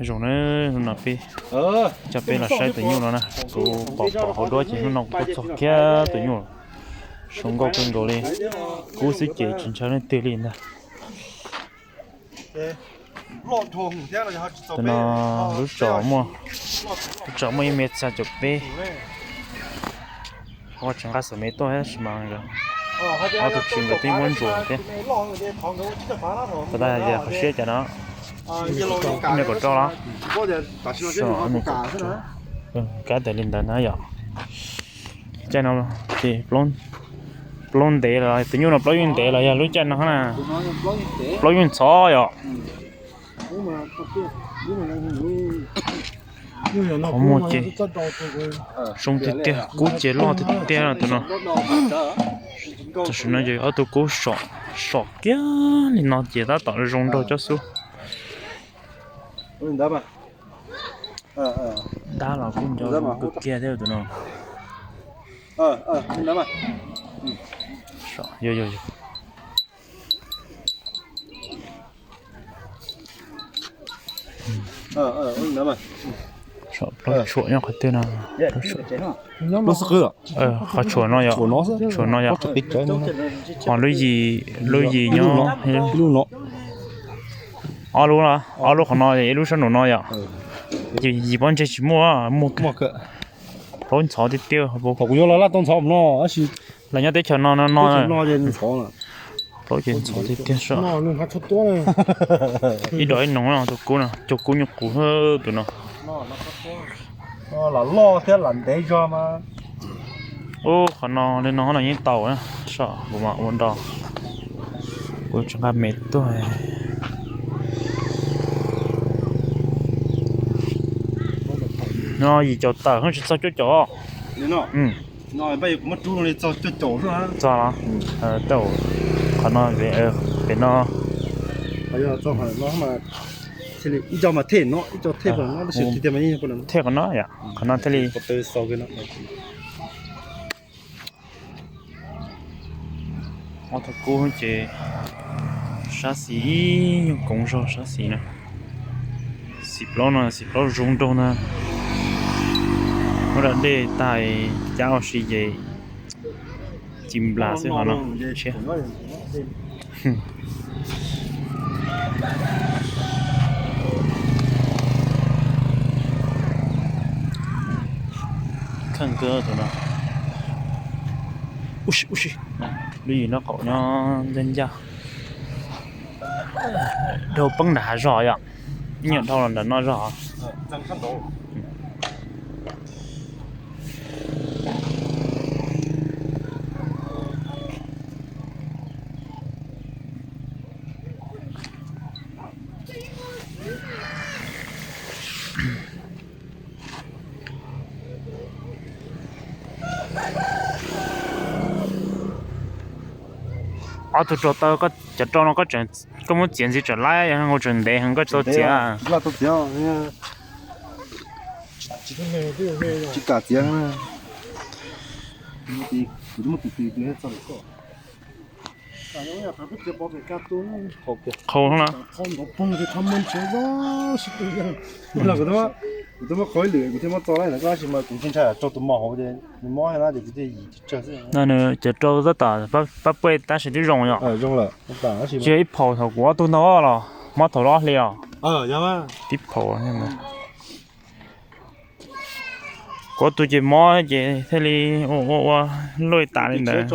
Zoo na, hnub no peb coj peb los saib tus nyuj no na. Kuv pom pom hauv duab ces hnub no kuv kuj txog kiag tus nyuj. Zoo nkauj kawg nkaus li. Kub xwb ces tsis ntshaw leej twg li ntag. Tus no lub tsom muaj, lub tsom muaj ib mev txha caum peb. Ua tseem nqa xom mev tuaj tab sis mas nkawd ob tug tsis, nkawd twb muab ntsuas thiab. Puas tas tias qhov siab cas no. Ib mev kaum rau los. Kab tas li ntawd na yom. Caij no ces plaub ntev los, tus nyuj no plaub yeej ntev los yog lub caij no na. Plaub yeej ntxhov yom. Qhov muag ces zoo tiag tiag, kub ces loj tiag tiag tus no. Tam sim no ces ob tug kub som kiag li no ces tab tom zoo nraug cov xub. Dab los kuj nco zoo kawg kiag thiab tus no. Plaub tshuam nyob qhov twg no? Qhov tshuam no yom, tshuam no yom. Ho lub yim, lub yim nyob, ob lub, ob lub qhov no, ib lub sab nraum no yom. Ces yim pob ntseg tsis muaj, muaj plaub ntxhov tiag tiag. Kuv yuav los laj tau ntxhov no tab sis lawv nyob teb chaws no no no. Plaub ces ntxhov tiag tiag sav. Ib dog ib noog no tus kub no, cog kub nyuj qus tus no. Lam loj thiab lam ntev zog mas. Ub, qhov no li no los yeej tau na, sav kuv mam ua nrog. Kuv tsis nqa me tuaj. No yim caum tawm, tsis txog cuaj caum. Txog los? Qhov no, pem no. Ib co mas thej no, ib co thej no, thej qhov no yom, qhov no thiaj li. Ob tug kub ces sab xis ib nyuag koov zog sab xis na. Xis plaub no, xis plaub zoo nraug ntag. Muab da dej tag cab ua si ces ci nplas xwb hov no. Kheej kawg tus no. Ub si, ub si, lub yim nraub qaum nyob ncaj ncaj. Dhau poob nram hav zog yom. Ib nyuag dhau los nram no zog. Ob tug rau taw, cov rau no koj muab txiav ntxiv tsam lab, yog hauv tseem ntev heev koj tsis tau txiav. Tsis kam txiav. Qhau no. Kuv twb muab qhau ib lwm kuv thiaj muab txo lawm, tab sis mas kuv tsis ntshai rau tus mos hauv ces nws mob na ces kuv thiaj yim tsawg xwb. Cov rau tab tom pab puaj tab sis twb zoo yom. Zoo lawm, tsis yog ib phaum thaum kuv ob tug ntag los mob thaum ob hlis os. Tib phaum. Kuv ob tug ces mob ces thiaj li ua ua ua luaj tas li ntawd.